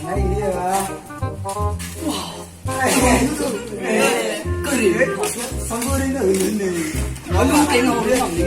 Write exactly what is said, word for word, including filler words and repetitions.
Ai, ni a. Kari. Sangori na ni. Alu kai na ho ni.